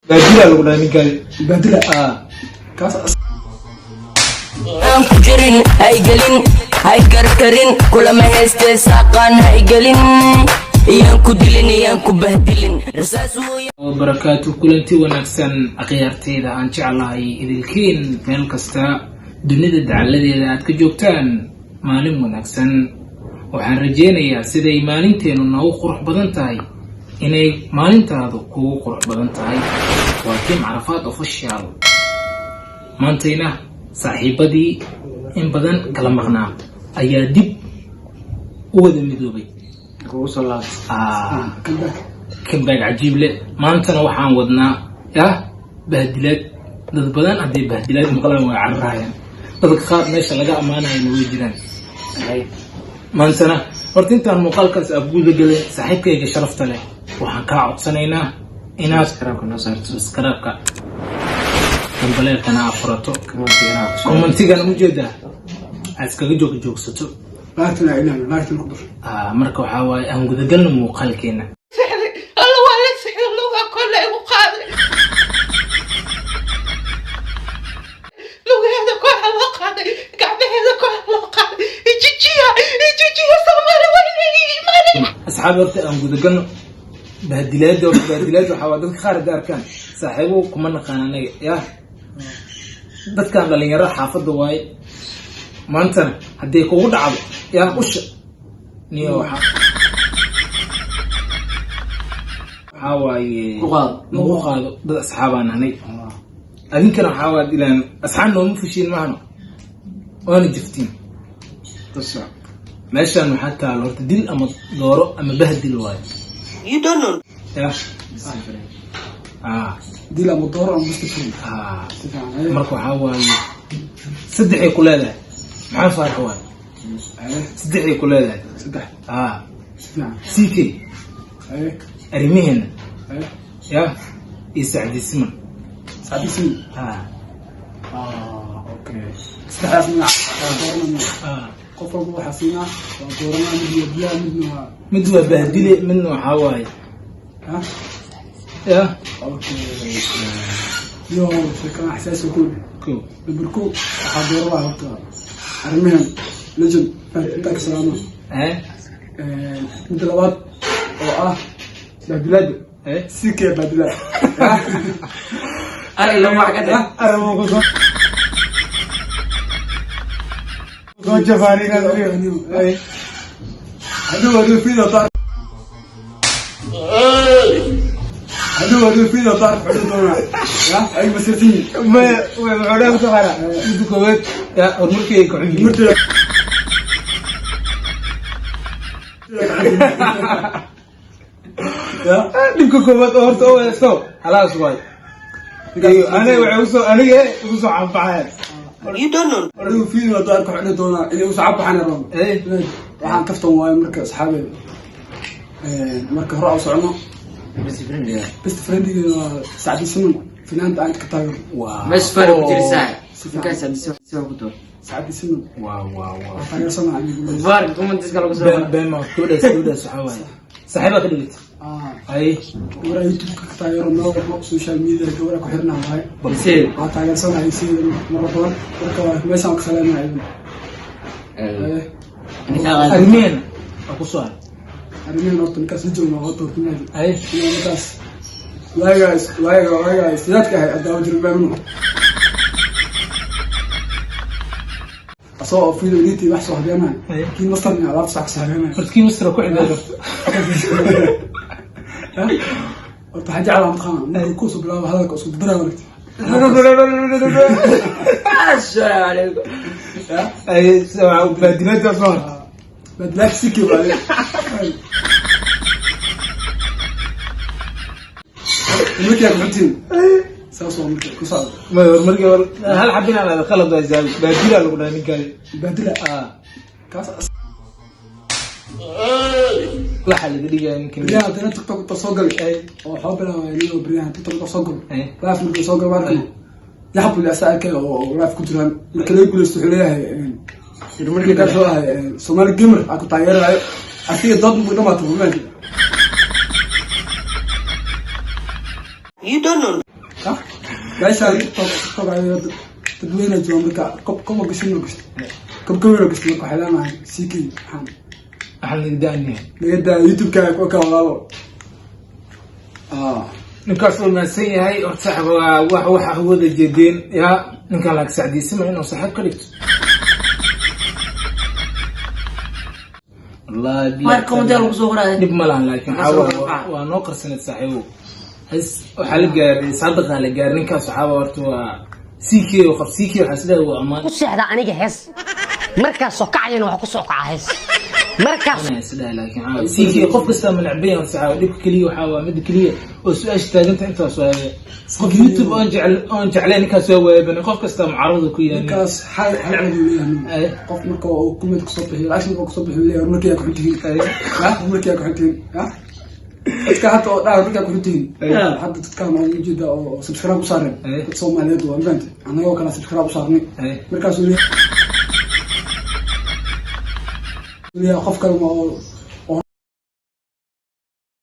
Baadila lagu dhahay ninkaadi. Baadila. Ah. Kaas. Aan ku jirin haygelin, haykarkarin, kulama haystee saaqaan haygelin, iyaan ku dilin, iyaan ku bahdilin, rasaas wooya. Barakaatu, kulanti wanaagsan akhyaarteyda aan jeclahay idilkiin, meel kasta dunida dacaladeeda aad ka joogtaan, maalin wanaagsan. Waxaan rajeynayaa siday maalinteenu noogu qurux badan tahay inay maalintaadu kugu qurux badan tahay. Waa Team Carafaad Official. Maantayna saaxiibadii in badan kala maqnaa ayaa dib u wada midoobay. Ah, comeback. Comeback cajiib leh. Maantana waxaan wadnaa yah bahdilaad. Dad badan hadday bahdilaad maqlaan waa cararayaan. Dadka qaar meesha laga ammaanayana way jiraan. Maantana horta intaan muuqaalkaas aan guuda gelin, saaxiibkayga sharafta leh, waxaan kaa codsanaynaa inaad subscribe-ka, gambaleelkana aad furato, commentigana ujeedaa aad iskaga joog joogsato. Laagtana ilaah laagtana ku dar. Ah, marka waxaa waaye aan gudagalno muuqaalkeena. Sixday alla, waa la sixday, lugaa kolle igu qaaday, lugaheeda kooxa loo qaaday, gacmaheeda kooxa loo qaaday. Ijijiya, ijijiya, Soomaali weyne imaanay. Asxaabi, horta aan gudagalno bahdilaada. Horta bahdilaada waxaa waa dadka qaar hadda arkaan saaxiibo kuma naqaan anaga yah dadkan dhalinyarada xaafadda waaye. Maantana hadday kugu dhacdo yaa usha niyo waxaa waaye nagu qaado. Dad asxaabaan nahnay, adinkana waxaa waa ilaan asxaab nooma fushiin maahno, waana jirtiin. Meeshan waxaa taalo horta dil ama dooro ama bahdil waaye yah ah. Dil ama dooro ama basta friend. Ah. Si fiican, haye. Marka waxaa waaye saddexay ku leedahay, maxaa faarax waaye? Haye. Saddexay ku leedahay. Saddex. Ah. Si fiican. Ck. Haye. Arrimaheena. Haye. Yah iyo sacdisman. Sacdisin. Ah. Ah, okay, saddexdaas magac waa dooranaa. Ah. Qof walba waxaa siinaa waa dooranaa, mid waa biyaha, midna waa Mid waa bahdile, midna waxaa waaye ha. Yah. Okay, iyo sheekada xasaasi ku ko. Number 1 waxaa dooranaa horta arrimahan legend intaa ka salaama. Eh. Midda labaad oo ah baadilaada. Eh. CK baadilaad. Arimo ku soo soo jafaaniga. Hadduu video taar xudun doonaa ya ay masirtin. Maya, wuxuu dheer taqaana midda koowaad yaa horumarkeyga ka xun yihiin. Ya. Dhibka koowaad oo horta oo haysto halaas waay. Aniga waxay usoo aniga igu soo canfacayaan. Hadduu video taar ka xudun doonaa inay usoo cabaxaan rabaan. Eh. Waxaan kaftan waayo. Marka asxaabeeda, marka hore aan socono, best friendiga waa Sacdi Siman, finaanta aan ka taageero. Waa. Sacdi Siman. Waa. Taageersana anigu. Been been ma gabadhaas, gabadhaas waxaa waaye saaxiibaa ka dhigata. Ah. Ay. Gabadha YouTube ka taageero, meel walbo social media gabadha ku xirnaa waaye. Waa taageersanahay sideeda mara badan. Marka waa meeshaan ka salaamaya idin. Arrimeena waa ku soo haray. Arrimahan horta ninkaas la joogna waa doortay. Ay. Inaa ninkaas waagaas sidaadka ahay adaawa jiro baamino asagoo oo video editing wax soo habeenaya. Ay. Kii masterna alaabta sax kasoo habeenaya. Horta kii mastra ku xigay horta. Horta waxaa jeclaa mataqaana markuu kusoo bilaabo hadalka isku daraa aragti. Ay, baadilaada soo hartay. Badlaak siki waaye. Markii aad kuxuntiin saas waa marka ku socda. Ma horumarkii hore hal xabin aan ada qalad waa saabi baadila lagu dhahay ninkaadi. Baadila. Ah. Kaas. Waxaa laga dhigaya ninkan. Baryahan haddana TikTok inta soo galay Ay. oo waxaa bilaabay niyo baryahan TikTok inta soo galo Ay. live markuu soo galo arkay yaxbul asaa arkay oo live ku jiraan. Marka laga guuleysto wuxuu leeyahay markii ka soo ahay Somali gamer aan ku taageerayo asiga dood buu dhamaatay. Ah, meeshaan TikTok, TikTok ayaa dadweyne jooga. Marka kob kobo gashin oo gashto, kob kaweyn oo gashto. Marka waxay leenahay CK, waxaan Waxaan laga daanyahay. Naga daa YouTube-kaaga ku kaa, walaalo. Ah. Ninkaas uu mahadsan yahay. Horta saaxib, waa wax waxa wada jeedeen yaa ninkan laag sacdiisima inuu saaxiib ka dhigto. Wallahi billahi. Marka comment lagu soo qoraayo. Dhib ma lahan, laakiin Waxaa waxaa soo qaca. Waa noo qarsaneed, saaxiibow. Has waxaa la gaaray saadiqaa la gaaray ninkaas. Waxaaba horta waa CK oo qab CK, waxaa sidaa waa ammaan. Ku seexda aniga hees, markaas soo kacayana waxaa ku soo kaca hees markaas. Ana isdhahay, laakiin caawa CK qof kasta ma necban yahay. Horta caawa dhibka keliya waxaa waa midda keliya oo su-aasha taaganta intaas waaye: qof YouTube oon jecel oon jeclayn ninkaas waa waayabani. Qof kasta mucaarada ku yahay. Ninkaas hal cad uu leeyahay. Qof marka uu comment kusoo bixiyo, laakiin marka kusoo bixiyo leeyahay, markii ku xuntihiin, ah, markii ku xuntihiin, ah, dadka hadda oo dhaa markaa ku xuntihiin. Hadda dadkaan oo ujeeda oo subscribe u saareen, dad Soomaaliyeed waa mafahante, annagoo kale subscribe u saarnay. Markaasuu leeyahay qof kale ma oo